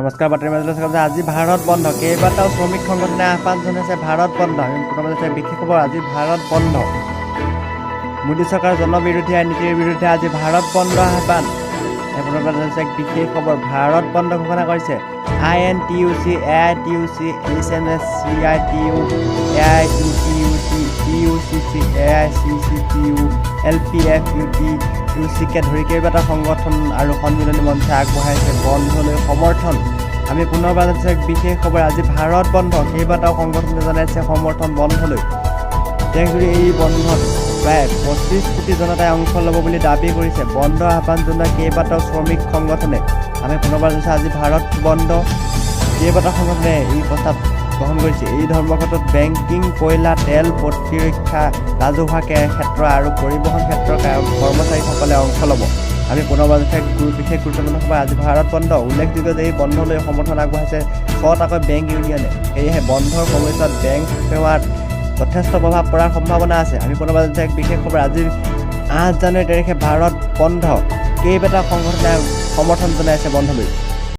নমস্কাৰ, বাতৰি মাজলৈ স্বাগতম। আজি ভাৰত বন্ধ। কেইবাটাও শ্ৰমিক সংগঠনে আহ্বান জনাইছে ভাৰত বন্ধ। আমি পুনৰ জনাইছে বিশেষ খবৰ, আজি ভাৰত বন্ধ। মোদী চৰকাৰৰ জনবিৰোধী আইন নীতিৰ বিৰুদ্ধে আজি ভাৰত বন্ধ আহ্বান। এই পুনৰ জনাইছে এক বিশেষ খবৰ, ভাৰত বন্ধ ঘোষণা কৰিছে আই N T U C, A I T U C, H M S, C I T U, A I U T U T, T U C C, A I C C T U, L P F U, T U চিকে ধৰি কেইবাটাও সংগঠন আৰু সন্মিলনী মঞ্চে আগবঢ়াইছে বন্ধলৈ সমৰ্থন। আমি পুনৰবাৰ জনাইছোঁ এক বিশেষ খবৰ, আজি ভাৰত বন্ধ। কেইবাটাও সংগঠনে জনাইছে সমৰ্থন বন্ধলৈ। দেশজুৰি এই বন্ধত প্ৰায় 25 কোটি জনতাই অংশ ল'ব বুলি দাবী কৰিছে বন্ধ আহ্বান জনোৱা কেইবাটাও শ্ৰমিক সংগঠনে। আমি পুনৰবাৰ জনাইছোঁ, আজি ভাৰত বন্ধ। কেইবাটাও সংগঠনে এই প্ৰস্তাৱ গ্ৰহণ কৰিছে। এই ধৰ্মঘটত বেংকিং, কয়লা, তেল, প্ৰতিৰক্ষা, ৰাজহুৱা ক্ষেত্ৰ আৰু পৰিবহণ ক্ষেত্ৰৰ কৰ্মচাৰীসকলে অংশ ল'ব। আমি পুনৰবাৰ জনাইছোঁ এক বিশেষ গুৰুত্বপূৰ্ণ খবৰ, আজি ভাৰত বন্ধ। উল্লেখযোগ্য যে এই বন্ধলৈ সমৰ্থন আগবঢ়াইছে ছটাকৈ বেংক ইউনিয়নে। সেয়েহে বন্ধৰ সময়ছোৱাত বেংক সেৱাত যথেষ্ট প্ৰভাৱ পৰাৰ সম্ভাৱনা আছে। আমি পুনৰবাৰ জনাইছোঁ এক বিশেষ খবৰ, আজি 8 জানুৱাৰী তাৰিখে ভাৰত বন্ধ। কেইবাটাও সংগঠনে সমৰ্থন জনাইছে বন্ধলৈ।